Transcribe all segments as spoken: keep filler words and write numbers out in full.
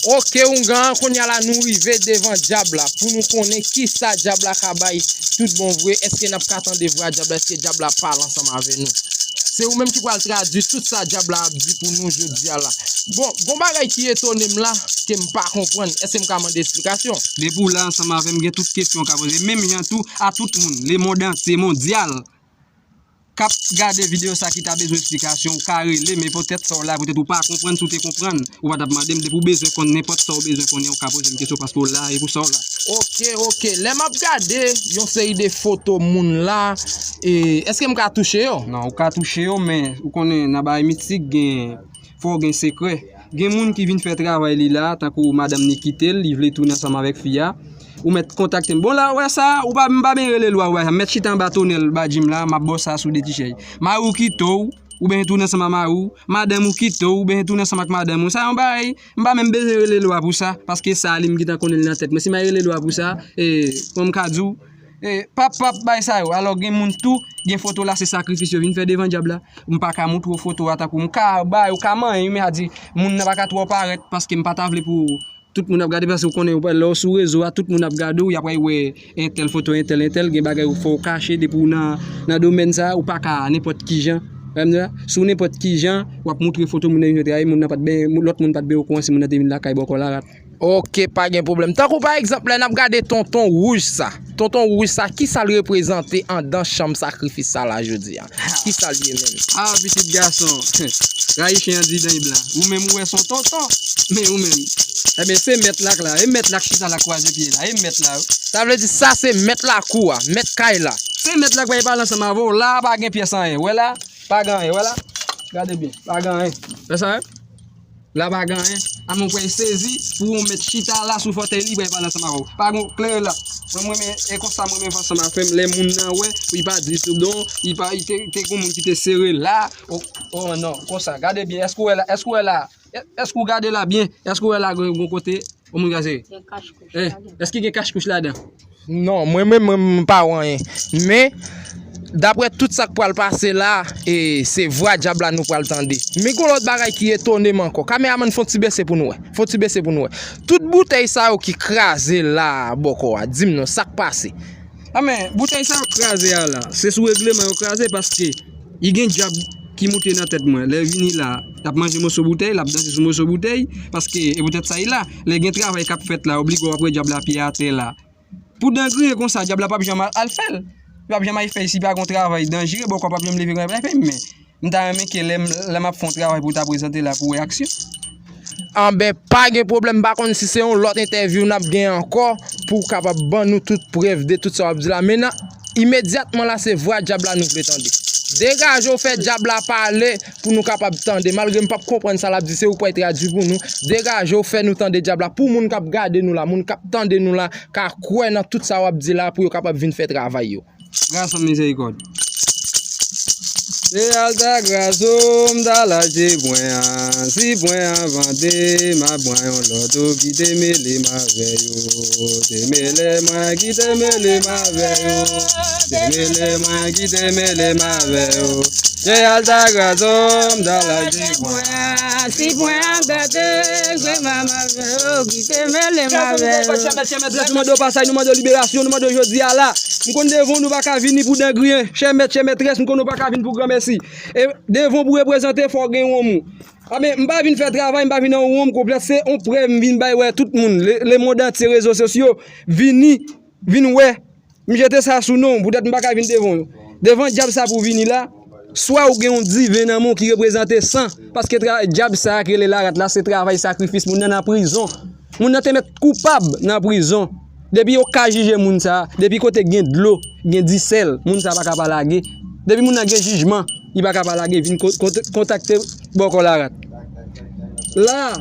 Ok, oungan, kounye a la nou rive devan dyab la pou nou konnen kisa dyab la ka bay tout bon vre. Èske n ap ka tande vwa dyab la? Èske dyab la ap pale ansanm avè nou? Se ou menm ki pral tradui tout sa dyab la ap di pou nou jodi a la. Bon, gon bagay ki etone m la, ke m pa konprann. Èske m ka mande esplikasyon? Depi w la ansanm avè m, gen tout kesyon w ka poze. Menm jan tou, a tout moun, lemonn antye, mondyal, k ap gade videyo sa ki ta bezwen esplikasyon, ou ka rele, men poutèt sa w la, poutèt ou pa konprann, si w te konprann, ou pa t ap mande m, depi w bezwen konn nenpòt sa w bezwen konnen, ou ka poze m kesyon paske w la, e pou sa w la. Ok, ok. Lè m ap gade yon seri de foto moun la, e, èske m ka touche yo? Non, ou ka touche yo, men ou konnen nan bagay mistik gen, fò w gen sekrè. Gen moun ki vin fè travay li la, tankou madanm ni kite l, li vle tounen ansanm avèk fi a. Ou mèt kontakte m. Bon, la, ou wè sa, ou pa, m pa byen rele lwa, ou wè sa. M mèt chita anba tonèl ba Jim la, m ap ba w sa sou de ti chèz. Mari w kite w, ou byen tounen ansanm ak mari w. Madanm ou kite w, ou byen tounen ansanm ak madanm ou. Sa yon bagay, m pa menm bezwen rele lwa pou sa, paske sa li m gentan konnen l nan tèt mwen. Si m al rele lwa pou sa, e, kòman m ka di w, e, p ap, p ap bay sa yo. Alò, gen moun tou, gen foto la, se sakrifis yo vin fè devan dyab la. M pa ka moutre w foto a tankou m ka bay, ou ka manyen, men a di, moun nan pa ka twò parèt, paske m pa ta vle pou tout moun ap gade, paske ou konnen, lè w sou rezo a, tout moun ap gade w, y ap wè entèl foto, entèl, entèl, gen bagay ou fò w kache, depi w nan, nan domèn sa, ou pa ka nenpòt ki jan. Wè m di la, si w nenpòt ki jan, w ap moutre foto moun nan vin fè travay, moun nan pa t byen, lòt moun pa t byen okouran si moun nan te vin lakay bòkò larat. Ok, pa gen pwoblèm. Tankou pa egzanp, lè n ap gade tonton wouj sa. Tonton wouj sa, kisa l reprezante anndan chanm sakrifis sa la jodi a? Kisa l ye menm? Ah, pitit gason. Rayi chen an di dan blan. Ou menm ou wè s on tonton. Men ou menm. Ebyen, se mèt la k la. E mèt la k chita la k kwaze pye la. E mèt la. Sa vle di sa se mèt lakou a, mèt kay la. Se mèt la k bay pale ansanm avè w. La a pa gen pyès anyen. Wè la? Pa gen anyen. Wè la? Gade byen. Pa gen anyen. Wè sa, wi? La pa gen anyen. Amon pral sezi pou yon mèt chita la sou fòtèy li, pral pale ansanm avè w. Pa gen klere la. Mwen, mwen, men, e konsa mwen menm ansanm avè m, lè moun nan wè, pou li pa di sou don, li pa, li te, te gen moun ki te sere la. Oh, oh non, konsa. Gade byen, èske w wè la, èske w wè la, èske w gade la byen, èske w wè la gen yon kote, yon moun ka sere? Gen kach kouch ladan. Èske gen kach kouch ladan? Non, mwen menm, mwen, mwen pa wè anyen. Men, daprè tout sa k pral pase la, e, se vwa dyab la nou pral tande. Men gon lòt bagay ki etone m ankò. Kameramann, fè yon ti bese pou nou wè. Fè yon ti bese pou nou wè. Tout boutèy sa yo ki kraze la, bòkò a, di m non, sa k pase? A men, boutèy sa yo kraze a la, se sou regleman yo kraze paske li gen dyab ki moute nan tèt mwen. Lè l vini la, l ap manje moso boutèy, l ap danse sou moso boutèy, paske e poutèt sa li la. Lè gen travay k ap fèt la, oblige w ap wè dyab la pye atè la. Pou dan griyen konsa, dyab la p ap janm al, al fè l. Li p ap janm al fè l si pa gen yon travay danjere, bòkò p ap janm leve, l p ap fè l. Men, m ta renmen ke lè m, lè m ap fè yon travay pou w ta prezante la pou w wè aksyon. Anben, pa gen pwoblèm, m pa konn si se yon lòt entèvyou n ap gen ankò pou w kapab ban nou tout prèv de tout sa w ap di la. Men nan, imedyatman la, se vwa dyab la nou vle tande. Degaje w, fè dyab la pale pou nou kapab tande. Malgre m p ap konprann sa l ap di, se ou k pral tradui pou nou. Degaje w, fè nou tande dyab la. Pou moun k ap gade nou la, moun k ap tande nou la, ka kwè nan tout sa w ap di la pou yo kapab vin fè travay yo. Gras an mizerikòd. Se alta gras o, m ta lache pwen an. Si pwen an vande, m ap pran yon lòt o, kite mele m avè yo. Te mele mwen, kite mele m avè yo. Te mele mwen, kite mele m avè yo. Se alta gras o, m ta lache pwen an. Si pwen an gate, gwe m avè yo, kite mele m avè yo. Chè mèt, chè mèt, nou mande w pasaj, nou mande w liberasyon, nou mande w jodi a la. M konn devan w nou pa ka vini pou dan griyen. Chè mèt, chè mètrès, m konn nou pa ka vin pou granmèsi. E devan w pou reprezante, fò w gen wonm ou. A men, m pa vin fè travay, m pa vin nan yon wonm konplèt, se yon prèv m vin bay wè tout moun. Le, lemonn antye, rezo sosyo, vini, vin wè. M jete sa sou non w, poutèt m pa ka vin devan w. Devan dyab sa pou w vini la, swa ou gen yon diven nan men w ki reprezante san, paske tra-, dyab sa a ki rele larat la, se travay sakrifis moun nan nan prizon. Moun nan te mèt koupab nan prizon. Depi yo ka jije moun sa a, depi kote gen dlo, gen disèl, moun sa a pa ka pa lage. Depi moun nan gen jijman, li pa ka pa lage, vin ko-, kont-, kontakte bòkò larat. La,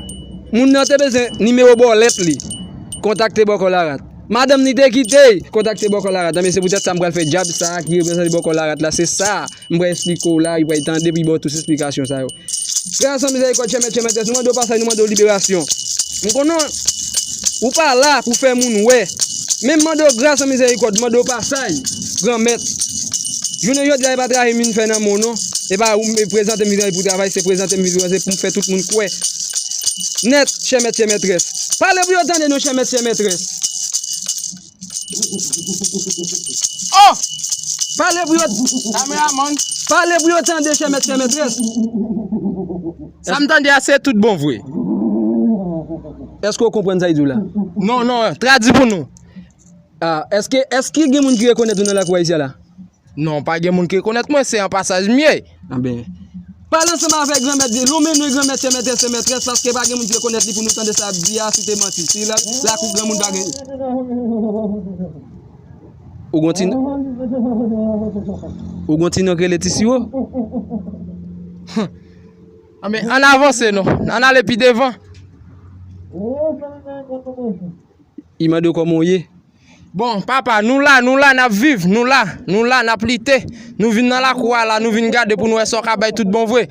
moun nan te bezwen nimewo bòlèt li, kontakte bòkò larat. Madanm ni te kite, kontakte bòkò larat. Anben, se poutèt sa m pral fè dyab sa a ki reprezante bòkò larat la, se sa. M pral esplike w la, li pral tande, pou li ba w tout esplikasyon sa yo. Gras an mizerikòd, chè mèt, chè mètrès, nou mande w pasaj, nou mande w liberasyon. M konnen ou pa la pou fè moun wè. Men m mande w gras an mizerikòd, m mande w pasaj, Granmèt. Jounen jodi a, e pa travay m vin fè nan men w non. E pa ou m prezante m vin pou travay, se prezante m vin pou, se pou m fè tout moun kwè. nèt, chè mèt, chè mètrès. Pale pou yo tande non, chè mèt, chè mètrès. Oh! Pale pou yo. Kameramann. Pale pou yo tande, chè mèt, chè mètrès. Sa m tande a, se tout bon vre. Èske w konprann sa y di w la? Non, non, tradui pou nou. Ah, èske, èske gen moun ki rekonèt ou nan lakou ayisyen la? Non, pa gen moun ki rekonèt mwen, se an pasaj m ye. Anben, pale ansanm avèk granmèt, di, lonmen non granmèt, chè mèt, chè mètrès, paske pa gen moun ki rekonèt li pou nou tande sa ap di a, si te manti. Si la, lakou granmoun pa gen. Ou gon ti, ou gon ti non k rele Ti Siwo? Anben, ann avanse non, ann ale pi devan. I mande w kòman w ye. Bon, papa, nou la, nou la, n ap viv, nou la, nou la, n ap lite. Nou vin nan lakou a la, nou vin gade pou nou wè sa w ka bay tout bon vre.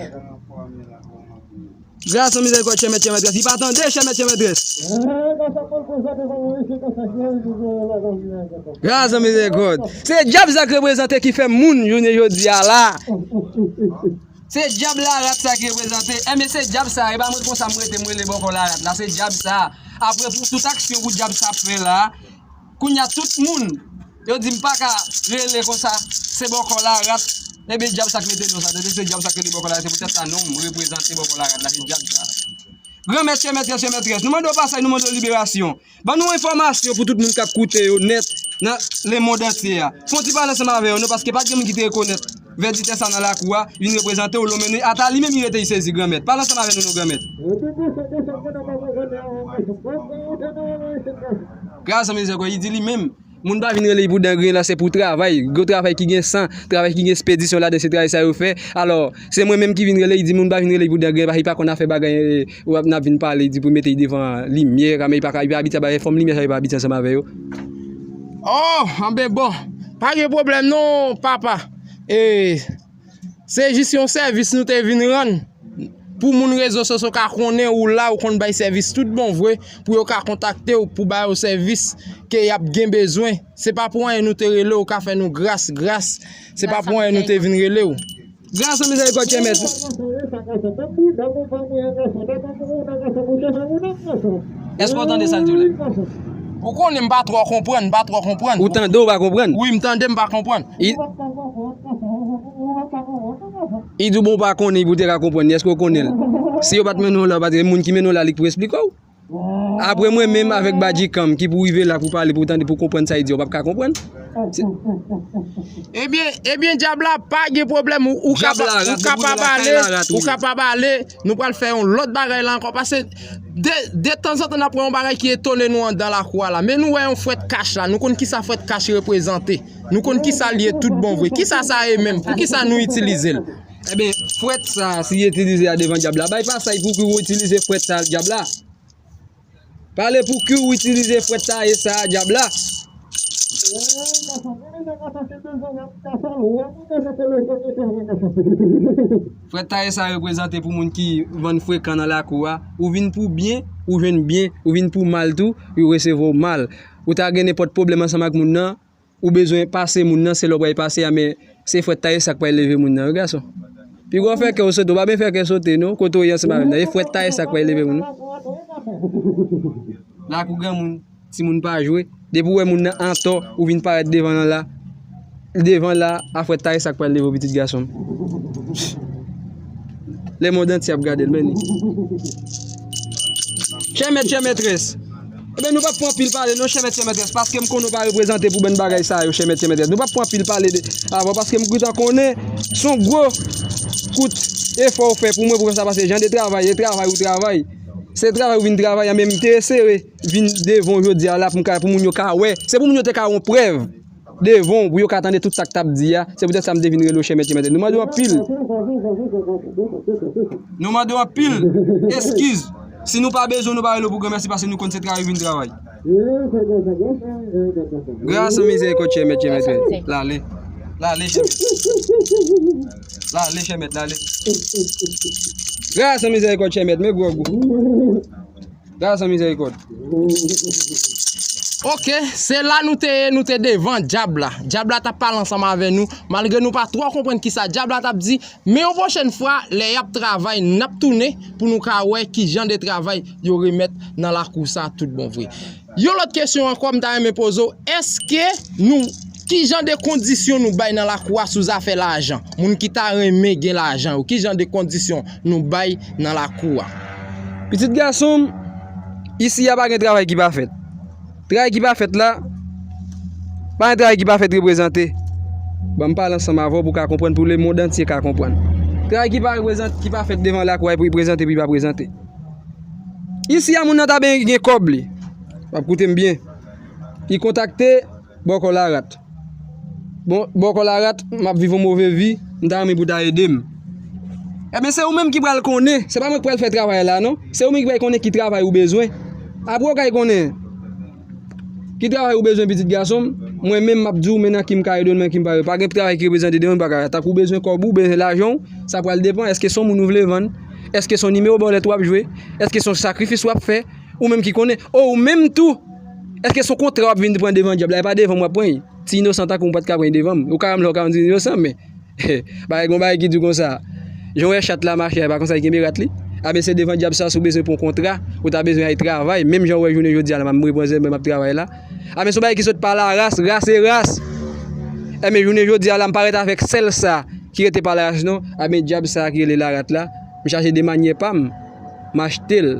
Gras an mizèrikòd, chè mèt, chè mètrès. Li pa tande, chè mèt, chè mètrès. Gras an mizèrikòd. Se dyab sa k reprezante ki fè moun jounen jodi a la. Se dyab larat sa ki reprezante. Enben, se dyab sa. E pa mwen konsa m rete, m rele bòkò larat la. Se dyab sa. Apre pou tout aksyon pou dyab sa ap fè la, kounye a tout moun, yo di m pa ka rele konsa, se bòkò larat. Enben, dyab sa k mete non sa. Tande, se dyab sa k rele bòkò larat. Se poutèt sa non m reprezante bòkò larat la. Se dyab sa. Granmèt, chè mèt, chè mètrès, nou mande w pasaj, nou mande w liberasyon. Ban nou enfòmasyon pou tout moun k ap koute yo nèt nan lemonn antye a. Fè yon ti pale ansanm avè yo, non, paske pa t gen moun ki te rekonèt vèditè sa nan lakou a, vin reprezante w, lonmen non, ata li menm li rete, li sezi, Granmèt. Pale ansanm avè nou, non, Granmèt. Gras an mizèrikòd, li di li menm. Moun pa vin rele li pou dan griyen la, se pou travay. Gwo travay ki gen san, travay ki gen espedisyon ladan, se travay sa yo fè. Alò, se mwen menm ki vin rele, li di moun pa vin rele li pou dan griyen, paske li pa konn afè bagay, e, w ap, n ap vin pale, li di pou mete li devan limyè, kame li pa ka, li pa abitye a bagay, fòm limyè sa yo pa abitye ansanm avè yo. Oh, anben bon, pa gen pwoblèm non, papa. E, Se jis yon sèvis nou te vin rann. Pou moun rezo sosyo ka konnen ou la, ou konn bay sèvis tout bon vre, pou yo ka kontakte w, pou ba yo sèvis ke y ap gen bezwen. Se pa pou anyen nou te rele w, ou ka fè nou gras, gras. Se pa pou anyen nou te vin rele w. Gras an mizèrikòd, chè mèt. Èske w tande sa l di w la? Ou konnen m pa twò konprann, m pa twò konprann. Ou tande, ou pa konprann? Wi, m tande, m pa konprann. I, i di w bon, ou pa konnen, pou w te ka konprann li. Èske w konnen l? Si yo pa t mennen w la, ou pa t, moun ki mennen w la, li k pou esplike w. Apre mwen menm avèk Badjikam ki pou rive la pou pale, pou tande, pou konprann sa li di, ou p ap ka konprann. Se- Ebyen, ebyen, dyab la, pa gen pwoblèm, ou, ou Dyab kapab, larat, ou depi kapab la kay ale, larat, ou wi. Kapab ale, nou pral fè yon lòt bagay la ankò, paske de, de tanzantan n ap wè yon bagay ki etone nou anndan lakou a la, men nou wè yon frèt kach la, nou konn kisa frèt kach reprezante, nou konn kisa l ye tout bon vre, kisa sa ye menm, poukisa nou itilize l? Ebyen, frèt sa, si itilize a devan dyab la, bay pasaj pou ki w itilize frèt sa, dyab la. Pale pou ki w itilize frèt taye sa a, dyab la. Frèt taye sa a reprezante pou moun ki vann frekan nan lakou a. Ou vin pou byen, ou jwenn byen, ou vin pou mal tou, yo resevwa w mal. Ou ta gen nenpòt pwoblèm ansanm ak moun nan, ou bezwen pase moun nan, se lè w pral pase a, men se frèt taye sa k pral leve moun nan, wi, gason. Pi gwo fè kè w sote, ou pa byen fè kè sote, non, kote w ye ansanm avè m nan. E frèt taye sa k pral leve moun, wi. Lakou granmoun, timoun pa jwe. Depi w wè moun nan atò, ou vin parèt devan l la, devan la, a frèt taye sa k pral leve w, pitit gason m. Lemonn antye ap gade l, men li. Chè mèt, chè mètrès. Ebyen, nou p ap pran anpil pale, non, chè mèt, chè mètrès, paske m konnen w pa reprezante pou bann bagay sa yo, chè mèt, chè mètrès. Nou p ap pran anpil pale de, avan, paske m gentan konnen se yon gwo kout efò w fè pou mwen, pou fè sa, paske jan de travay, e travay ou travay. Se travay ou vin travay, an, men m te eseye vin devan w jodi a la pou m ka, pou moun yo ka wè. Se pou moun yo te ka wè yon prèv devan w, pou yo ka tande tout sa k t ap di a. Se poutèt sa m te vin rele w chè mèt, chè mèt. Nou mande w anpil. Nou mande w anpil eskiz. Si nou pa bezwen w, nou pa rele w pou granmèsi, paske nou konn se travay ou vin travay. Gras an mizèrikòd, chè mèt, chè mèt. Lale. Lale, chè mèt. Lale, chè mèt, lale. Gras an mizèrikòd, chè mèt, men gwòg ou. Gras an mizèrikòd. Ok, se la nou te ye, nou te devan dyab la. Dyab la t ap pale ansanm avè nou, malgre nou pa twò konprann kisa dyab la t ap di, men yon pwochèn fwa, lè y ap travay, n ap tounen pou nou ka wè ki jan de travay yo remèt nan lakou sa tout bon vre. Yon lòt kesyon ankò m ta renmen poze w, èske nou, ki jan de kondisyon nou bay nan lakou a sou zafè lajan? Moun ki ta renmen gen lajan yo, ki jan de kondisyon nou bay nan lakou a? Pitit gason m, isi a pa gen travay ki pa fèt. Travay ki pa fèt la, pa gen travay ki pa fèt reprezante. Ban m pale ansanm avè w pou w ka konprann, pou lemonn antye ka konprann. Travay ki pa reprezante, ki pa fèt devan lakou a, reprezante, epi pa prezante. Isi a moun nan ta benyen gen kòb li. W ap koute m byen. Li kontakte bòkò Larat. Bon, bòkò Larat, m ap viv yon move vi, m ta renmen pou w ta ede m. Ebyen, se ou menm ki pral konnen, se pa mwen ki pral fè travay la non. Se ou menm ki pral konnen ki travay ou bezwen. Apre w kay konnen ki travay ou bezwen, pitit gason m. Mwen menm m ap di w men nan ki m ka ede w, men ki m pa ede w. Pa gen travay ki reprezante devan m pa ka. Tankou w bezwen kòb ou, w bezwen lajan w, sa pral depann. Èske se yon moun ou vle vann? Èske se yon nimewo bòlèt w ap jwe? Èske se yon sakrifis w ap fè? Ou menm ki konnen. O, ou menm tou, èske se yon kontra w ap vin pran devan dyab la? E pa devan m w ap pran l. Ti inosan tankou m pa t ka pran l devan m. Ou ka ranm lè w ka rann inosan, men bagay, gon bagay ki di konsa. Jan w wè chat la mache a, e pa konsa li kenbe rat li? Aben, se devan dyab sa, si w bezwen pran yon kontra, ou ta bezwen al travay, menm jan w wè jounen jodi a la, m reprann zèb mwen, m ap travay la. Aben, se yon bagay ki sot pa laras, ras e ras. Enben, jounen jodi a la, m pa ret avèk sèl sa ki rete pa laras non. Aben, dyab sa ki rele Larat la, m chache de manyè pa m, m achte l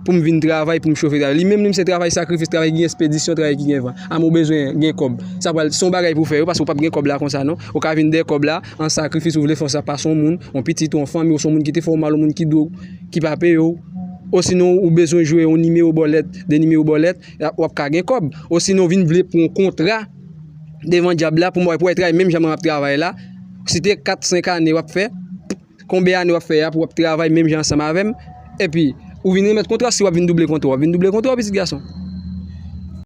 pou m vin travay, pou m chofe travay. Li menm, li menm se travay sakrifis, travay ki gen espedisyon, travay ki gen van. Amen, ou bezwen gen kòb. Sa pral, se yon bagay pou fè yo, paske ou p ap gen kòb la konsa non. Ou ka vin dèyè kòb la, an sakrifis, ou vle fè sa pa se yon moun, yon pitit, yon fanmi, ou se yon moun ki te fè w mal, yon moun ki dwe w, ki pa peye w. Osinon, ou bezwen jwe yon nimewo bòlèt, de nimewo bòlèt, w ap ka gen kòb. Osinon, vin vle pran yon kontra devan dyab la pou m wè, pou w travay menm jan mwen ap travay la. Si te kat, senk ane w ap fè, konbyen ane w ap fè a pou w ap travay menm jan ansanm avè m? Epi, ou vin remèt kontra, si w ap vin double kontra, w ap vin double kontra, pitit gason.